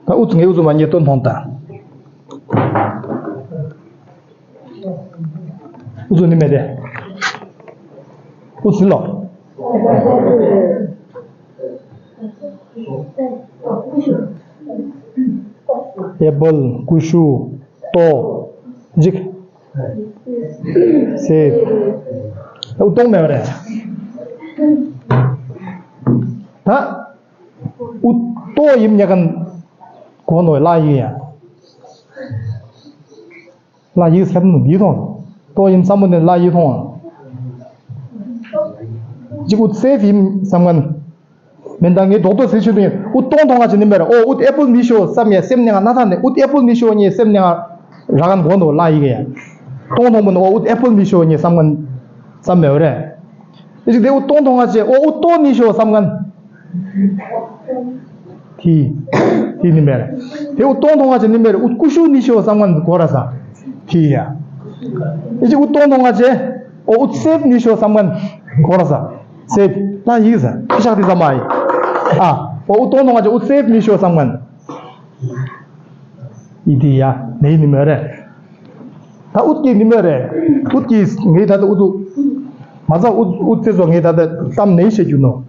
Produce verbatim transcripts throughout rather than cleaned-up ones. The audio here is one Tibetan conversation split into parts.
ད་ཨུ་ཚུགས་ངས་ཨུ་ཚུགས་མ་ཉེས་ཏོ་མཐོང་ད། ཨུ་ཚུགས་ནི་མེད་དེ། ཨུ་ཚུགས་ལོ། ཨེ་པལ། ཀུ་ཤུ། ཏོག་ཅིག་སེ། ཨུ་ཏོང་མེད་པ་རེད། ད་ཨུ་ཏོ་ཡིན་ཉག་གན་གོ་ནོ་ལ་ཡིན་ཡ། ལ་ཡིག་སེམས་ནུབ་ཡིད་ཐོང་། ཏོ་ཡིན་བསམ་བློ་ནས་ལ་ཡིད་ཐོང་། ཅིག་ཨུ་སེབ་ཡིན་བསམ་ངན། མེན་ད་ངའི་རྡོག་ཏོ་ཟེར་ཆུ་དུ་ཡིན། ཨུ་ཏོང་ཐོང་ང་ཅི་ནི་མེར། ཨོ་ཨུ་ཨེ་པལ་མི་ཤོ་བསམ་ཡ་སེམས་ནས་ང་ན་ཐང་ནས། ཨུ་ཨེ་པལ་མི་ཤོ་ཉེ་སེམས་ནས་ང་ར་གན་གོ་འདུག་ལ་ཡིག་ཡ། ཏོང་ཐོང་པོ་ནི་ཨོ་ཨུ་ཨེ་པལ་མི་ཤོ་ཉེ་བསམ་ངན་བསམ་མེ་བ་རེད། ཨི་ཅིག་དེ་ཨུ་ཏོང་ཐོང་ང་ཅི་ཨོ་ཨུ་ཏོ་མི་ཤོ་བསམ་ངན། ཐི། ཐི་ནི་མེར། དེ་ཨུ་ཏོང་ཐོང་ང་ཅི་ནི་མེར། ཨུ་ཀུ་ཤུ་ནི་ཤོ་བསམ་ངན་གོ་ར་ས། ཐི་ཡ། ཨི་ཅིག་ཨུ་ཏོང་ཐོང་ང་ཅི་ཨོ་ཨུ་སེབ་ནི་ཤོ་བསམ་ངན་གོ་ར་ས། སེབ་ལ་ཡིག་ས་ཕི་ཤག་དི་ས་མ་ཡི། ཨ་ཨོ་ཨུ་ཏོང་ཐོང་ང་ཅི་ཨུ་སེབ་ནི་ཤོ་བསམ་ངན། ཨི་དི་ཡ་ནི་ནི་མེར་རེ། ད་ཨུད་ཀྱི་ནི་མེར་རེ། ཨུད་ཀྱི་ངའི་ད་ལྟ་ཨུད་དུ། མ་ཚ་ཨུད་ཨུད་ཙེ་ཚོ་ངའི་ད་ལྟ་གཏམ་ནེ་ཤེས་རྒྱུ་ནོ།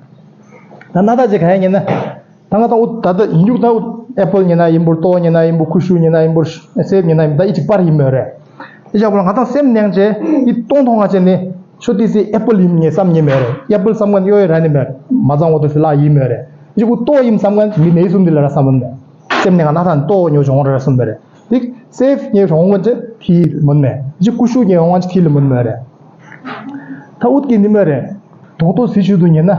ད་ན་ད་ཅི་ག་ཡ་ཉན་ན། ད་ང་ད་ཨུད་ད་ལྟ་ཡིན་རྒྱུ་ད་ཨུད་ཨེ་པལ་ཉན་ན་ཡིན་པོར་ཏོ་ཉན་ན་ཡིན་པོར་ཁུ་ཤུ་ཉན་ན་ཡིན་པོར་སེབ་ཉན་ན་ཡིན་པོར་ད་ཨི་ཅིག་པར་ཡིན་མེར་རེ། ཨི་ཅག་པོ་ལ་ང་ད་སེམས་ནང་ཅེ་ཨི་ཏོང་ཐོང་ང་ཅེ་ནི་ཤོ་ཏི་སི་ཨེ་པལ་ཡིན་ཉེ་བསམ་ཉེ་མེར་རེ། ཨེ་པལ་བསམ་ངན་ཡོད་ར་ནི་མེར། མ་ཚང་འོ་དོ་སི་ལ་ཡིན་མེར་རེ། ཨི་ཅིག་ཨུད་ཏོ་ཡིན་བསམ་ངན་མི་ནེ་སུམ་དི་ལ་ར་བསམ་མེར། སེམས་ནས་ང་ན་ཐང་ཏོ་ཉོ་བྱུང་རེ་སོང་བ་རེད། དེ་སེབ་ཉེ་བྱུང་ངོ་ཅི་ཐི་མོན་མེ་ཅི་ཀུ་ཤུ་ཉེ་བྱུང་ངོ་ཅི་ཐི་ལ་མོན་མེ་རེད། ད་ཨུད་ཀྱི་ནི་མེ་རེད། དོག་ཏོ་སི་ཆུ་དུ་ཉེ་ན།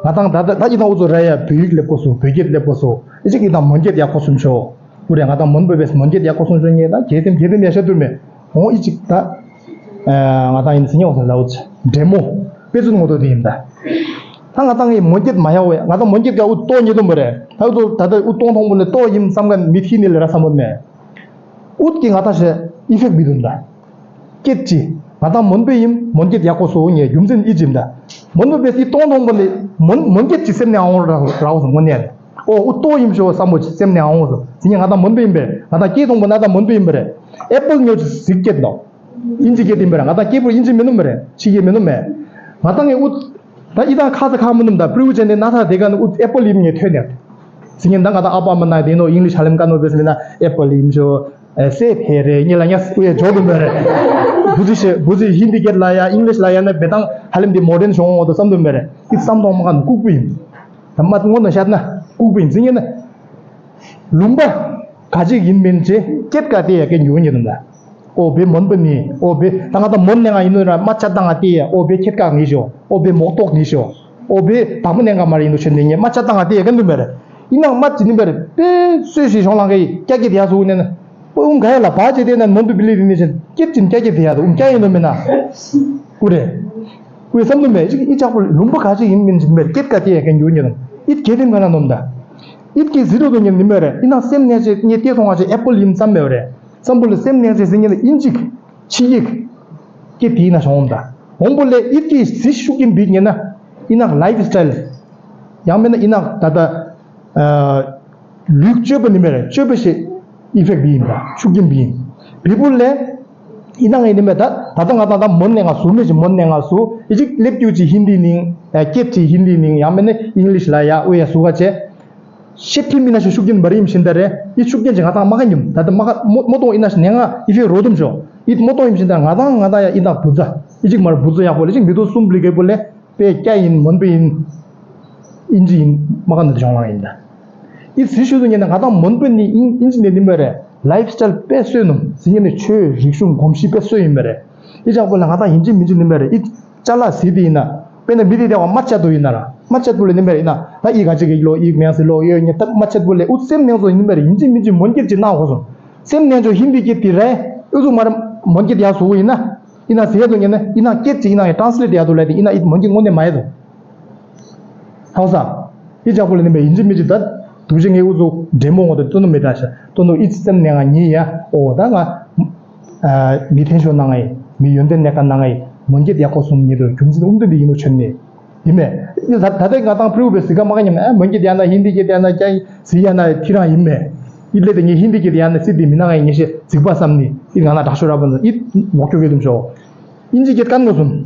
ང་དང་ད་ད་ད་ཅི་དང་ཨུ་ཚོ་ར་ཡ་བོད་ཡིག་ལེབ་གོ་སོ། བོད་སྐད་ལེབ་གོ་སོ། ཨི་ཅིག་གི་དང་མོན་སྐད་ཡག་པོ་སུམ་ཤོ། ཀུ་རེ་ང་དང་མོན་པོ་བེས་མོན་སྐད་ཡག་པོ་སུམ་ཤོ་ཉེ་ད་གེ་དེམ་གེ་དེམ་ཡ་ཤ་དུ་མེ། འོ་ཨི་ཅིག་ད། ང་དང་ཡིན་སི་ཉོག་ལ་ལའོ་ཙི་འདྲེ་མོ། དཔེ་ཚུན་ངོ་ཏོ་དེ་ཡིན་ད། ད་ང་དང་ངི་མོན་སྐད་མ་ཡག་བས། ང་དང་མོན་སྐད་ག་ཨུ་ཏོ་ཉེ་དུ་མོ་རེ། ད་ཨུ་ཏོ་ད་ད་ཨུ་ཏོང་ཐོང་པོ་ལེ་ཏོ་ཡིན་བསམ་ག་མི་ཐི་ནི་ལེ་ར་བསམ་པོ་མེ། ཨུད་ཀྱི་ང་དང་ཤེ་ཨི་ཕེག་བི་དུ་ད། སྐད་ཅི། ང་དང་མོན་པོ་ཡིན་མོན་སྐད་ཡག་པོ་སོ་ཉེ་རྒྱུ་མཚན་ཨི་ཅིམ་ད། མོན་པོ་བེ་སི་ཏོང་ཐོང་པོ་ལེ་མོན་མོན་སྐད་ཅི་སེམས་ནས་ཨང་ར་ར་བོ་སོ་མོན་ནེ། ཨོ་ཨུ་ཏོ་ཡིན་ཤོ་བསམ་པོ་ཅི་སེམས་ནས་ཨང་འོ་སོ་ཟི་ཉེ་ང་དང་མོན་པོ་ཡིན་པེ། ང་དང་སྐད་ཐོང་པོ་ན་དང་མོན་པོ་ཡིན་པེ་རེ། ཨེ་པལ་ཉོ་ཅི་ཟིག་སྐད་ནོ། ཨིན་ཇི་སྐད་ཡིན་པ་རེད། ང་དང་སྐད་པོ་ཨིན་ཇི་མིན་ནོ་མ་རེད། ཕྱི་སྐད་མིན་ནོ་མ་རེད། ང་དང་ངའི་ཨུ་ད་ཨི་དང་ཁ་ས་ཁ་མིན་ནོ་ད་པྲིའུ་ཅན་ནི་ན་ཐ་དེ་ག་ནི་ཨུ་ཨེ་པལ་ཡིན་ངེ་ཐོས་ནས། ཟི་ཉིན་ད་ང་དང་ཨ་པ་མ་ན་དེ་ནོ་ཨིང་ལིཤ་ཧ་ལམ་ཀ་ནོ་བེས་མིན་ན་ཨེ་པལ་ཡིན་ཤོ། སེ་ཕེ་རེ་ཉི་ལ་ཉ་སུ་ཡ་ཇོ་དུ་མ་རེད། བུ་ཟི་ཤེ་བུ་ཟི་ཧིན་དི་སྐད་ལ་ཡ་ཨིང་ལིཤ་ལ་ཡ་ན་བེ་དང་ཧ་ལམ་དེ་མོ་ཌན་ཤོང་འོ་དོ་བསམ་དུ་མ་རེད། ཨི་བསམ་དོང་མ་ག་ནི་ལྐུགས་པོ་ཡིན། ད་མ་ངོ་ན་ཤད་ན་ལྐུགས་པོ་ཡིན་ཟི་ཉིན་ན། ལུང་པ་ག་ཅིག་ཡིན་མིན་ཅེ་སྐད་ཀ་དེ་ཡ་སྐད་འགྱུར་ཉེ་དུ་ད། ཨོ་བེ་མོན་པ་ནི་ཨོ་བེ་ད་ང་དང་མོན་ནས་ང་ཡིན་ནོ་ར་མ་ཆ་ད་ང་དེ་ཡ་ཨོ་བེ་ཁྱེད་ཀ་ངེས་ཤོ་ཨོ་བེ་མོག་ཏོག་ངེས་ཤོ་ཨོ་བེ་དང་པོ་ནས་ང་མ་ར་ཡིན་ནོ་ཆེན་དེ་ངེས་མ་ཆ་ད་ང་དེ་ཡ་ག་འདུ་མེ་རེ། ཡིན་ནང་མ་ཅི་ནི་མེ་རེ་པེ་སོས་ཤི་ཤོང་ལང་གི་ཀྱ་ཀྱི་དེ་ཡ་སུ་ནས་ན་ཨོ་ཨུང་ག་ཡ་ལ་བ་ཅེ་དེ་ན་མོན་པ་བི་ལི་དེ་ནི་ཆེན་སྐད་ཅིན་ཀྱ་ཀྱི་དེ་ཡ་དུ་ཨུང་ཀྱ་ཡིན་ནོ་མེ་ན་ཀུ་རེ། ཀུ་ཡ་བསམ་དུ་མེ་ཅིག་ཨི་ཅག་པོ་ལུང་པ་ག་ཅིག་ཡིན་མིན་ཅི་མེ་རེ་སྐད་ཀ་དེ་ཡ་ག་འགྱུར་ཉེ་དུ་ཨིད་གེ་དེམ་ག་ན་ནོམ་ད། ཨིད་གེ་ཟི་རུ་དུ་ཉེ་ནི་མེ་རེ་ཨི་ན་སེམས་ནས་ཅེ་ངེ་དེ་ཐོང་ང་ཅེ་ཨེ་པལ་ཡིན་བསམ་མེ་རེ། བསམ་པོ་ལ་སེམས་ནས་ཅེ་ཟི་ཉེ་ནི་ཨིན་ཅིག་ཕྱི་ཡིག་ཀྱེ་དེའི་ན་བྱུང་འོང་ད། འོང་པོ་ལས་ཨིད་ཀྱི་ཟི་ཤུགས་ཀྱིན་བིག་ཉེ་ན། ཨི་ནག་ལའིབ་སི་ཊལ། ཡང་མིན་ན་ཨི་ནག་ད་ལྟ། ལུས་སྤྱོད་པ་ནི་མེད་རེད། སྤྱོད་པ་ཞེས་ཨི་ཕེག་བི་ཡིན་པ་ཤུགས་ཀྱིན་བི་ཡིན། བི་པོ་ལས། ཨི་ནག་ངའི་ནི་མེད་ད་ད་ལྟ་ང་ད་ལྟ་མོན་ནས་ང་སུ་མེད་ཅི་མོན་ནས་ང་སུ་ཨི་ཅིག་ལེབ་ཀྱུ་ཅི་ཧིན་དི་ནིང་། སྐད་ཅི་ཧིན་དི་ནིང་ཡང་མིན་ན་ཨིང་ལིཤ་ལ་ཡ་ཨུ་ཡ་སུ་ག་ཅེ། ཤེ་ཕི་མི་ན་ཤི་ཤུགས་རྐྱེན་བར་ཡིན་ཞིན་ད་རེ། ཨི་ཤུགས་རྐྱེན་ཅི་ང་ཏང་མ་ཁ་ཉུམ་ད་ལྟ་མ་ཁ་མོ་མོ་ཏོང་ཨི་ན་ཤི་ནེ་ང་ཨི་ཕི་རོ་དུམ་ཤོ། ཨི་མོ་ཏོང་ཡིན་ཞིན་ད་ང་ཏང་ང་ཏང་ཡ་ཨི་ན་བུ་ཛ། ཨི་ཅིག་མར་བུ་ཛ་ཡག་པོ་ལེ་ཅིག་མི་ཏོ་སུམ་བླི་གེ་པོ་ལེ། པེ་ཀྱ་ཡིན་མོན་པེ་ཡིན། ཨིན་ཇི་ཡིན་མ་ཁ་ནི་ཤོང་ལང་ཡིན་ད། ཨི་ཚི་ཤུ་དུ་ཉེ་ན་ང་ཏང་མོན་པེ་ནི་ཨིན་ཨིན་ཇི་ནེ་ནི་མེ་རེ། ལའིབ་སི་ཊལ་པེ་སོས་ནུམ་ཟི་ཉེ་ནི་ཆོས་རིག་གཞུང་གོམས་གཤིས་པེ་སོས་ཡིན་མེ་རེ། ཨི་ཅག་པོ་ལ་ང་ཏང་ཡིན་ཅི་མིན་ཅི་ནི་མེ་རེ་ཨི། ཅ་ལག་ཟིག་དེ་ཡིན་ན། དཔེར་ན་མི་དེ་དེ་བ་མ་ཆད་དུ་ཡིན་ན་ར། མ་ཆད་པོ་ལས་ནི་མེར་ཡིན་ན། ད་ཨི་ག་ཅིག་གི་ལོ་ཨི་མིང་སི་ལོ་ཡོད་ཉེ་ད་མ་ཆད་པོ་ལས་ཨུ་སེམས་ནང་ཚོ་ཡིན་ནི་མེར་ཡིན་ཅི་མིན་ཅི་མོན་སྐད་ཅིག་གནང་དགོས་སོང་། སེམས་ནང་ཚོ་ཧིན་དི་སྐད་དེ་རེད། ཨུ་ཚུགས་མ་ར་མོན་སྐད་ཡག་བཟོ་གི་ཡིན་ན། ཡིན་ན་ཟེར་དུ་ཉེ་ན་ཡིན་ན་སྐད་ཅིག་ཡིན་ན་ཡང་ཊ་རན་སི་ལེ་ཊི་ཡག་དུ་ལས་དེ་ཡིན་ན་ཨི་མོན་སྐད་དངོས་གནས་མ་ཡེ་དོ། ཧའོ་ས། ཨི་ཅག་པོ་ལས་ནི་མེར་ཡིན་ཅི་མིན་ཅི་ད། དུ་ཅི་ངའི་ཨུ་ཚུགས་འདྲེ་མོ་ངོ་དེ་ཏོ་ནུ་མེ་ད་ཤ་ཏོ་ནུ་ཨི་སེམས་ནང་ང་ཉེ་ཡ་ཨོ་ད་ང་། མི་ཐེན་ཤོ་ནང་ང་ཡི་མི་ཡོན་ཏན་གནས་ཀ་ནང་ང་ཡི་མོན་སྐད་ཡག་པོ་གསུམ་ཉེ་དུ་རྒྱུ་མཚན་ཨུམ་དུ་འདི་ཡིན་ནོ་ཆོད་ནི། ཡིན་མས། ད་ད་ལྟའི་ང་དང་པྲིའུ་བའི་གཟིགས་ཀ་མ་ག་ཉམས་ཨ་མོན་གྱི་དེ་ཡང་ན་ཧིན་དི་གི་དེ་ཡང་ན་ཀྱང་གཟིགས་ཡང་ན་ཐི་རང་ཡིན་མས། ཨི་ལེ་དེ་ངས་ཧིན་དི་གི་དེ་ཡང་ན་སི་དི་མི་ན་ང་ཡིན་ངེས་ཤེས་གཟིགས་པ་བསམ་ནི་ཨི་ང་ན་དྲག་ཤོས་ར་བ་ན་ཨི་ལོག་ཁྱོ་གི་དུམ་ཤོ། ཨིན་ཇི་གི་ཀན་གོ་སུན།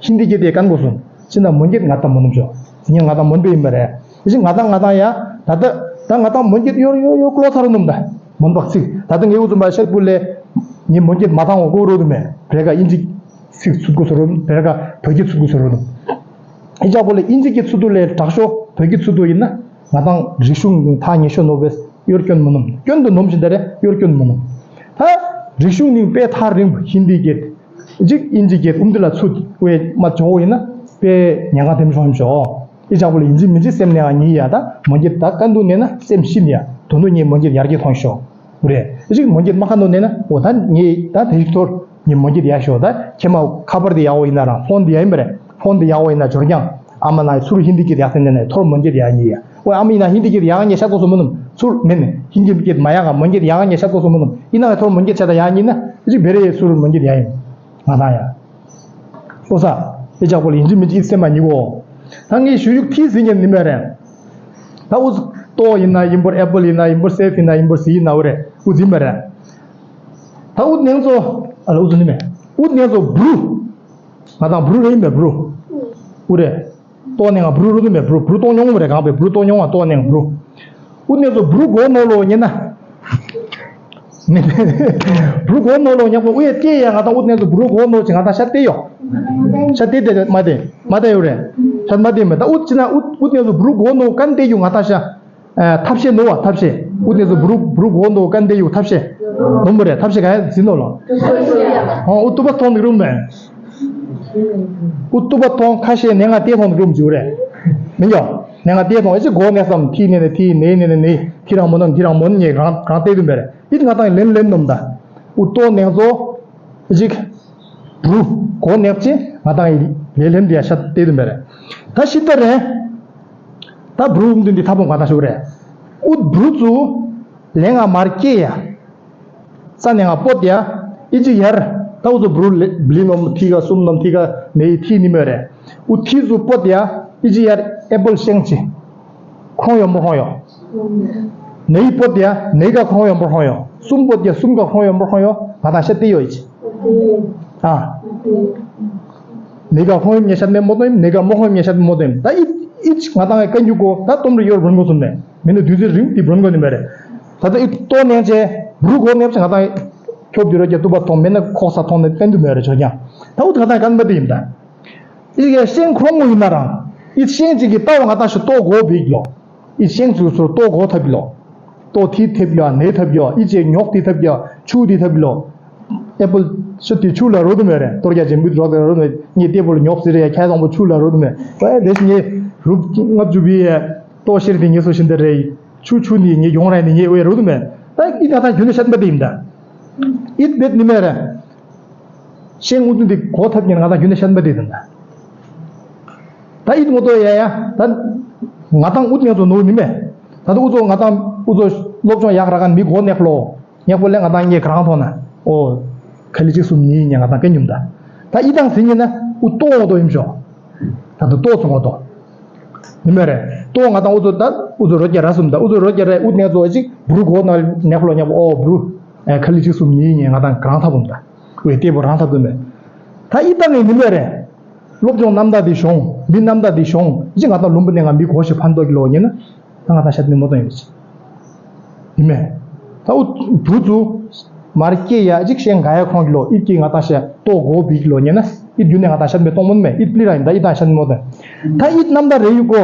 ཧིན་དི་གི་དེ་ཀན་གོ་སུན། ཅི་ན་མོན་གྱི་ང་དང་མོན་དུམ་ཤོ། ཟིན་ཡང་ང་དང་མོན་པེ་ཡིན་པ་རེད། ཨི་ཅི་ང་དང་ང་དང་ཡ་ད་ད་ད་ང་དང་མོན་གྱི་ཡོར་ཡོར་ཡོར་ཀློ་ཚར་ནུམ་ད། མོན་པག་ཚིག་ད་ད་ངས་འུ་ཚོ་མ་ཤར་པུ་ལེ། ངས་མོན་གྱི་མ་དང་འོ་ཀོ་རོ་དུ་མེ་བྲེ་ག་ཨིན་ཇི། ཚིག་ཚུད་དགོས་སོ་རུ་བེར་ཀ་བོད་ཀྱི་ཚུད་དགོས་སོ་རུ། ཨི་ཅག་པོ་ལས་ཨིན་ཇི་གི་ཚུད་དུ་ལས་དྲག་ཤོས་བོད་ཀྱི་ཚུད་དུ་ཡིན་ན་ང་དང་རིག་གཞུང་ཐག་ཉེ་ཤོས་ནོ་བས་གཡོར་སྐྱོན་མི་ནོམ་སྐྱོན་དུ་ནོམ་བཞིན་ད་རེ་གཡོར་སྐྱོན་མི་ནོམ། ད་རིག་གཞུང་ནི་དཔེ་ཐག་རིང་ཧིན་དི་སྐད་ཅིག་ཨིན་ཇི་སྐད་ཨུམ་དི་ལ་ཚུད་བས་མ་ཇོ་བོ་ཡིན་ན་དཔེ་ཉེན་ཁ་དེམ་ཤོང་ཡིན་ཤོག་ཨི་ཅག་པོ་ལས་ཡིན་གཅིག་མིན་གཅིག་སེམས་ནས་ང་ཉིད་ཡ་ད་མོན་གྱི་ད་ཀན་དུ་ནས་ན་སེམས་ཤི་ནས་ཡ་དོ་ནུ་ཉིད་མོན་གྱི་ཡར་གྱི་མཐོང་ཤོག་རེད། ཅིག་མོན་གྱི་མ་ཁ་ནོ་ནས་ན་འོ་ད་ངས་ད་དེ་ཞིག་ཐོར་ངས་མོན་གྱི་ཡ་ཤོག་ད་ཁྱེད་མ་ཁ་པར་དེ་ཡག་པོ་ཡིན་ན་རང་ཕོན་དེ་ཡ་ཡིན་པ་རེད། ཕོན་དེ་ཡག་པོ་ཡིན་ན་འབྱོར་ཀྱང་ཨ་མ་ན་ཚུར་ཧིན་དི་གི་ཡག་སེ་ནས་ནས་ཐོར་མོན་གྱི་ཡ་ཉིད་ཡ། འོ་ཨ་མ་ཡིན་ན་ཧིན་དི་གི་ཡག་ངས་ཤ་ཏོ་སོ་མོ་ནམ་ཚུར་མིན་ཧིན་དི་གི་མ་ཡག་མོན་གྱི་ཡག་ངས་ཤ་ཏོ་སོ་མོ་ནམ་ཡིན་ན་ཐོར་མོན་གྱི་ཆ་ད་ཡག་ཉིད་ན་ཅིག་བེ་རེ་ཡེ་ཚུར་མོན་གྱི་ཡ་ཡིན། ང་དང་ཡ། ཨོ་ས། ཨེ་ཅག་པོ་ལ་ཡིན་གཅིག་མིན་གཅིག་སེམས་མ་ཉིད་གོ། ད་ངས་ཞུ་ཡུག་ཐིས་ཟིན་ཉན་ནི་མེད་རེད། ད་ཨུ་ཏོ་ཡིན་ན་ཡིན་པོར་ཨེ་པལ་ཡིན་ན་ཡིན་པོར་སེབ་ཡིན་ན་ཡིན་པོར་སི་ཡིན་ན་ཨུ་རེད་ཨུ་ཟིན་མེད་རེད། ད་ཨུ་ནེང་ཚོ་ཨ་ལ་ཨུ་ཟིན་ནི་མེད། ཨུ་ནེང་ཚོ་བུ་རུ། ང་དང་བུ་རུ་རེད་ཡིན་པས་བུ་རུ། ཨུ་རེད། ཏོ་ནེང་ང་བུ་རུ་རུ་ནི་མེད་བུ་རུ་བུ་རུ་ཏོ་ཉོང་མེད་རེད་གང་པའི་བུ་རུ་ཏོ་ཉོང་བ་ཏོ་ནེང་བུ་རུ། ཨུ་ནེང་ཚོ་བུ་རུ་གོ་ནོ་ལོ་ཉན་ན། བུ་རུ་གོ་ནོ་ལོ་ཉག་པོ་ཨུ་ཡ་ཏེ་ཡ་ང་དང་ཨུ་ནེ་ཚོ་བུ་རུ་གོ་ནོ་ཅི་ང་དང་ཤ་ཏེ་ཡོ། ཤ་ཏེ་ཏེ་མ་ཏེ་མ་ཏེ་ཡོ་རེ། ཤ་མ་ཏེ་མེ་ད་ཨུ་ཅི་ན་ཨུ་ཨུ་ནེ་ཚོ་བུ་རུ་གོ་ནོ་ཀན་ཏེ་ཡུ་ང་དང་ཤ། ཐབས་ཤེས་ནོ་བ་ཐབས་ཤེས། ཨུ་ནེ་ཚོ་བུ་རུ་བུ་རུ་གོ་ནོ་ཀན་ཏེ་ཡུ་ཐབས་ཤེས། ནོ་མོ་རེ་ཐབས་ཤེས་ག་ཡ་ཟིན་ནོ་ལོ། ཧོ་ཨུ་ཏུ་པ་ཐོང་ནི་རུ་མེ། ཨུ་ཏུ་པ་ཐོང་ཁ་ཤས་ནེ་ང་ཏེ་ཐོང་ནི་རུ་མ་ཅིག་རེ། མི་ཡོ། ནེ་ང་ཏེ་ཐོང་ཨེ་ཅི་གོ་ནེ་སམ་ཐི་ནེ་ནེ་ཐི་ནེ་ནེ་ནེ་ཐི་རང་མོ་ནམ་ཐི་རང་མོ་ནེ་རང་རང་ཏེ་དུ་མེ་རེ། ཨིད་ང་དང་ལེན་ལེན་ནོམ་ད། ཨུ་ཏོ་ནེང་ཚོ། ཨི་ཅིག་བུ་རུ་གོ་ནེག་ཅི་ང་དང་ལེན་ལེན་དེ་ཡ་ཤ་ཏེ་དུ་མེ་རེ། ད་ཤི་ཏ་རེ། ད་བུ་རུ་འདི་འདི་ཐ་ཕོང་ག་ད་ཤུ་རེ། ཨུ་བུ་རུ་ཚུ་ལེང་ང་མར་སྐྱེ་ཡ། ས་ནེང་ང་པོ་ཏེ་ཡ། ཨི་ཅིག་ཡར། ད་ཨུ་ཚུ་བུ་རུ་ལེ་བླི་ནོམ་ཐི་ག་སུམ་ནོམ་ཐི་ག་མེ་ཡི་ཐི་ནི་མེ་རེ། ཨུ་ཐི་ཚུ་པོ་ཏེ་ཡ། ཨི་ཅིག་ཡར་ཨེ་པལ་ཤེང་ཅི། ཁོང་ཡོང་པོ་ཁོང་ཡོང་། ནེའི་པོ་ཏེ་ཡ་ནེའི་ཀ་ཁོང་ཡོང་པོ་ཁོང་ཡོང་། སུམ་པོ་ཏེ་ཡ་སུམ་ཀ་ཁོང་ཡོང་པོ་ཁོང་ཡོང་། ང་དང་ཤ་ཏེ་ཡོ་ཨི་ཅི། ཨ། ནེའི་ཀ་ཁོང་ཡོང་ཉེ་ཤ་མེ་མོ་ཏོ་ཡིན་ནེའི་ཀ་མོ་ཁོང་ཡོང་ཉེ་ཤ་མོ་ཏོ་ཡིན་ད་ཨི་ཨི་ཅི་ང་དང་ཀ་ཉུ་གོ་ད་ཏོམ་རི་ཡོར་བུན་གོ་སུམ་ནེ་མི་ནི་དུས་ཚོད་རིང་ཏི་བུན་གོ་ནི་མེ་རེ། ད་ད་ཨི་ཏོ་ནེང་ཅེ་བུ་རུ་གོ་ནེ་ཅེ་ང་དང་ཁྱོབ་དུ་རོ་ཀྱ་ཏུ་པ་ཐོང་མེ་ན་ཁོག་ས་ཐོང་ནེ་ཏན་དུ་མེ་རེ་ཆོ་ཀྱང་ད་ཨུ་ད་ང་དང་ཀན་པ་ཏེ་ཡིན་ད། ཨི་ཡ་ཤེང་ཁོང་མོ་ཡིན་ན་རང་། ཨི་ཤེང་ཅིག་གི་ལྟ་བ་ང་ད་ཤི་ལྟོ་གོ་བིག་ལོ། ཨི་ཤེང་ཚུ་ཚུར་ལྟོ་གོ་ཐབ་ལོ། ལྟོ་ཐི་ཐབ་ཡོ་ནེ་ཐབ་ཡོ་ཨི་ཅེ་ཉོག་ཐི་ཐབ་ཡོ་ཆུ་ཐི་ཐབ་ལོ། ཨེ་པལ་ཤི་ཏི་ཆུ་ལ་རོ་དུ་མེ་རེ་ཏོར་རྒྱ་ཅན་བུ་རོ་དུ་རོ་དུ་མེ་ངེ་ཏེ་བོ་ལ་ཉོག་ཟི་རེ་ཡ་ཁྱ་དང་པོ་ཆུ་ལ་རོ་དུ་མེ་ཨེ་དེ་ཤི་ངེ་རུབ་ལྔ་བཅུ་བི་ཡ་ལྟོ་ཤེར་ཏི་ངེ་སོ་ཤིན་ཏ་རེ་ཆུ་ཆུ་ནི་ངེ་ཡོང་ར་ནི་ངེ་ཨེ་རོ་དུ་མེ་ད་ཨི་ད་ད་རྒྱུ་ནི་ཤད་པ་དེ་ཡིན་ད། ཨི་བེད་ནི་མེ་རེ། ཤེང་ཨུ་ཚུ་འདི་གོ་ཐབས་ཀྱི་ང་དང་རྒྱུན་ནས་བཤད་པ་དེ་དང་། ད་ཨིད་ངོ་ཏོ་ཡ་ཡ་ད་ང་དང་ཨུ་ཚུ་ཚོ་ནོར་ནི་མེ། ད་ད་ཨུ་ཚོ་ང་དང་ཨུ་ཚོ་སློབ་སྦྱོང་ཡག་ར་ག་མི་གོ་ནེག་ལོ། ཉག་པོ་ལས་ང་དང་ངས་ག་རང་ཐོང་ན་ཨོ། ཁ་ལི་གཅིག་གསུམ་གཉིས་ཉེ་ང་དང་ཀན་ཉུམ་ད། ད་ཨི་དང་ཟིན་ཉེ་ན་ཨུ་ཏོ་ངོ་ཏོ་ཡིན་ཤོ། ད་ད་ཏོ་ཚོ་ངོ་ཏོ། ནི་མེ་རེ། ཏོ་ང་དང་ཨུ་ཚོ་ད་ཨུ་ཚོ་རོ་རྒྱ་ར་གསུམ་ད་ཨུ་ཚོ་རོ་རྒྱ་ར་ཨུ་ནེ་ཚོ་ཨེ་ཅིག་བུ་རུ་གོ་ན་ནེག་ལོ་ཉག་པོ་ཨོ་བུ་རུ། ཨེ་ཁ་ལི་གཅིག་གསུམ་གཉིས་ཉེ་ང་དང་ག་རང་ཐབ་བུམ་ད། ཝེ་ཏེ་བོ་རང་ཐབ་དུ་མེད། ད་ཨི་ད་ངས་ནི་མེ་རེ། སློབ་སྦྱོང་རྣམ་དག་འདི་ཤོང་མི་རྣམ་དག་འདི་ཤོང་ཅི་ང་དང་ལུམ་བུ་ནས་ང་མི་གོ་ཞིག་ཕན་ཐོགས་ཀྱི་ལོ་ཉེ་ན། ད་ང་དང་ཤ་ནི་མོ་དང་ཡོད་ཅི། ནི་མེ། ད་ཨུ་བུ་ཚུ། མར་སྐྱེ་ཡ་ཅིག་ཤེང་ག་ཡ་ཁོང་གི་ལོ་ཨིད་ཀྱི་ང་དང་ཤ་ཏོ་གོ་བིག་ལོ་ཉེ་ན་ཨིད་རྒྱུ་ནས་ང་དང་ཤ་མེ་གཏོང་མོ་ནི་མེ་ཨིད་པི་ལི་ར་ཡིན་ད་ཨིད་དང་ཤ་ནི་མོ་དང་། ད་ཨིད་རྣམ་དག་རེ་ཡུ་གོ།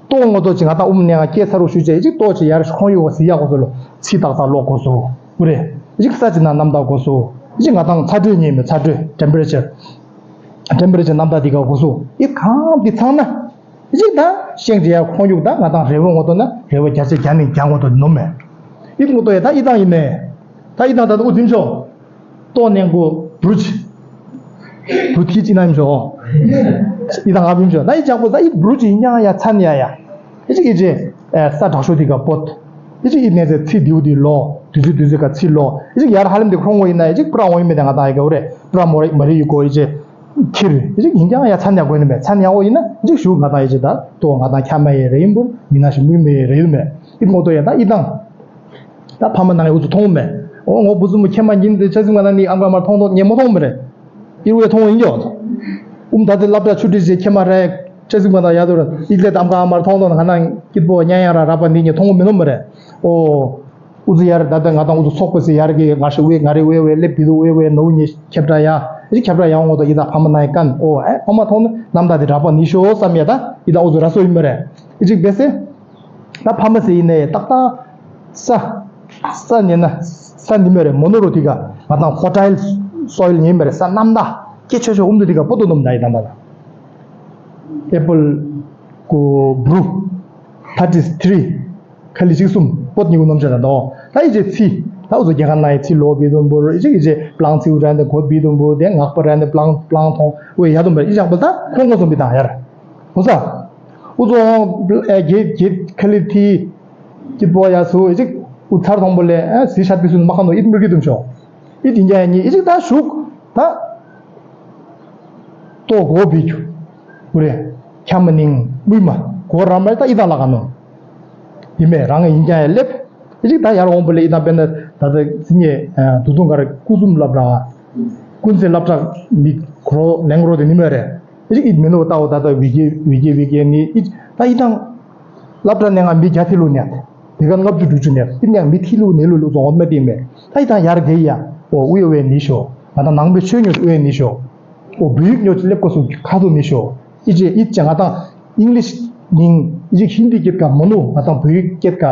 ཏོ་ངོ་ཏོ་ཅི་ང་དང་ཨུམ་ནས་ང་སྐྱེ་ཚར་རུ་ཞུ་ཅེ་ཅིག་ཏོ་ཅི་ཡར་ཁོང་ཡུ་གོ་སི་ཡ་གོ་སོ་ལོ་ཚི་ཏག་ཏག་ལོ་གོ་སོ་ཨུ་རེ། ཅིག་ས་ཅི་ན་རྣམ་དག་གོ་སོ་ཅིག་ང་དང་ཚ་དྲོད་ཉེ་མེ་ཚ་དྲོད་ཊེམ་པེ་རེ་ཅར། ཊེམ་པེ་རེ་ཅར་རྣམ་དག་འདི་ག་གོ་སོ་ཨིད་གང་འདི་ཚང་ན། གཅིག་དང་ཤེང་བྱེད་ཡ་ཁོང་ཡུག་དང་ང་དང་རེ་བོ་ངོ་ཏོ་ན་རེ་བོ་བརྒྱ་ཆ་བརྒྱ་ནས་བརྒྱ་ངོ་ཏོ་ནོམ་མེ། ཨི་ངོ་ཏོ་ཡ་ད་ཨི་དང་ཡིན་མེ། ད་ཨི་དང་ད་ད་ཨུ་དིམ་ཤོ། ཏོ་ནེང་གོ་བུ་རུ་ཅི། བུ་ཐི་ཅི་ན་ཡིན་ཤོ། ཨི་དང་ཨ་བིམ་ཤོ་ད་ཨི་ཅག་པོ་ད་ཨི་བུ་རུ་ཅི་ཡིན་ཡ་ཡ་ཚན་ཡ་ཡ། ཨི་ཅིག་ཨི་ཅི། ས་དྲག་ཤོ་དི་ག་པོད། ཨི་ཅིག་ཨི་ནེ་ཚེ་ཚི་དིའུ་དི་ལོ། དུས་ཚོད་དུས་ཚོད་ག་ཚི་ལོ། ཨི་ཅིག་ཡར་ཧ་ལམ་དི་ཁོང་ངོ་ཡིན་ན་ཨི་ཅིག་པྲ་འོང་ཡིན་མེ་ད་ང་དང་ཡ་ག་བུ་རེ་པྲ་མོ་རེ་མ་རེ་ཡུ་གོ་ཨི་ཅི། ཁྱེར་ཅིག་ཡིན་ཀྱང་ཡ་མཚན་ཡག་པོ་ཡིན་པས། མཚན་ཡག་པོ་ཡིན་ན་ཅིག་ཞུ་ང་དང་ཡི་ཅིག་ད་ལྟོ་ང་དང་ཁྱ་མ་ཡི་རེ་ཡིན་པུར་མི་ན་ཞིག་མུས་མེ་ཡི་རེ་ཡིན་མེ་ཡིན་ངོ་ཏོ་ཡ་ད་ཡི་དང་། ད་ཕ་མ་ནང་ཡི་འུ་ཚོ་མཐོང་མེ། འོ་ངོ་བུ་ཟུ་མོ་ཁྱེད་མ་ཉིན་དེ་ཆ་ཟིག་མ་ན་ནི་ཨང་ག་མར་མཐོང་མཐོང་ཉེ་མོ་མཐོང་མེ་རེད། ཨི་རུ་ཡ་མཐོང་ཡིན་ཀྱང་། ཨུམ་ད་དེ་སློབ་གྲྭ་ཆུ་ཏི་ཞེ་ཁྱེད་མ་རེད། ཆ་ཟིག་མ་ན་ཡ་དོ་ར་ཨི་ལེ་ད་ཨང་ག་མར་མཐོང་མཐོང་ང་ན་སྐྱིད་པོ་ཉན་ཡ་ར་ར་པ་ནི་ཉེ་མཐོང་མེ་ནོ་མེ་རེད། འོ། ཨུ་ཚུ་ཡར་ད་ལྟ་ང་དང་ཨུ་ཚུ་ཚོགས་པ་སི་ཡར་གི་ང་ཧྲི་ཝེ་ང་རི་ཝེ་ཝེ་ལེབ་བི་དུ་ཝེ་ཝེ་ནོ་ཉེ་ཁྱབ་ར་ཡ་ཨི་ཁྱབ་ར་ཡ་འོང་དོ་ཡི་ད་ཕ་མ་ན་ཡི་ཀན་འོ་ཨེ་ཕ་མ་མཐོང་ན་ནམ་ད་དེ་ར་པ་ནི་ཤོ་བསམ་ཡ་ད་ཡི་ད་ཨུ་ཚུ་ར་སོ་ཡི་མེ་རེད། ཨི་ཅིག་བེ་སེ། ད་ཕ་མ་སི་ཡི་ནེ་ཏག་ཏག་ས་ས་ཉེ་ན་ས་ནི་མེ་རེད་མོ་ནོ་རོ་ཏི་ག་ང་དང་ཧོ་ཊལ་སོ་ཡིལ་ཉེ་མེ་རེད་ས་ནམ་ད་ཀེ་ཆོ་ཆོ་ཨུམ་དུ་ཏི་ག་པོ་ཏོ་ནོམ་ད་ཡི་ད་ད་ད་ཨེ་པལ་ཀོ་བུ་ཐར་ཊི་ཐི་རི། ཁ་ལི་གཅིག་གསུམ་པོད་གཉིས་ཀུན་ནམ་ཆ་དང་དོ། ད་ཨི་ཅེ་ཚི། ད་འུ་ཚོ་རྒྱ་གར་ནང་ཡི་ཚི་ལོ་བི་དུམ་བུ་རུ་ཨི་ཅེ་ཨི་ཅེ་པླང་ཚིའུ་རན་དེ་གོད་བི་དུམ་བུ་དེ་ངག་པ་རན་དེ་པླང་པླང་ཐོང་ཝེ་ཡ་དུམ་བུ་ཨི་ཅང་པོ་ད་ཁོང་ཁོང་སོང་བི་དང་ཡར། འུ་ཚ། འུ་ཚོ་ཨེ་གེ་གེ་ཁ་ལི་ཐི། ཀྱི་པོ་ཡ་སུ་ཨི་ཅེ་འུ་ཚར་ཐོང་བུ་ལེ་ཨེ་ཟི་ཤ་པི་སུན་མ་ཁ་ནོ་ཨི་མི་གི་དུམ་ཆོ། ཨི་དིང་རྒྱ་ཡ་ཉི་ཨི་ཅིག་ད་ཞུག་ད། ཏོ་གོ་བི་ཁྱུ། ཀུ་རེ། ཁྱ་མ་ནིང་མུས་མ་གོ་ར་མ་ད་ཨི་ད་ལ་ག་ནོ། ཡི་མེ་རང་ཡིན་རྒྱ་ཡ་ལེབ། ཨི་ཅིག་ད་ཡར་འོང་བུ་ལེ་ཨི་ད་པེ་ན་ད་ད་ཟི་ཉེ་དུ་དུང་གར་ཀུ་ཟུམ་ལབ་ར། ཀུན་སེ་ལབ་ར་མི་གོ་རོ་ལེང་རོ་དེ་ནི་མེ་རེད། ཨི་ཅིག་ཨི་མེ་ནོ་ད་འོ་ད་ད་བི་ཀེ་བི་ཀེ་བི་ཀེ་ནི་ཨི་ད་ཨི་ད། སློབ་གྲྭ་ནས་ང་མི་བརྒྱ་ཐི་ལུ་ནས། དེ་ག་ལྔ་བཅུ་དྲུག་ཅུ་ནས་ཨི་ནས་མི་ཐི་ལུ་ནས་ལུ་ལུ་ཙོང་འོ་མ་དེ་མེད། ད་ཡི་ད་ཡར་གེ་ཡ། འོ་ཨུ་ཡོ་ཝེ་ནི་ཤོ། ང་དང་ནང་པའི་ཆོས་ཉོ་ཨུ་ཡོ་ནི་ཤོ། འོ་བོད་ཡིག་ཉོ་ཅི་ལེབ་ཀོ་སུ་ཁ་ཐུ་ནི་ཤོ། ཨི་ཅེ་ཨི་ཅེ་ང་དང་ཨིང་ལིཤ་ནིང་ཨི་ཅེ་ཧིན་དི་སྐད་ཀ་མོ་ནུ་ང་དང་བོད་ཡིག་སྐད་ཀ་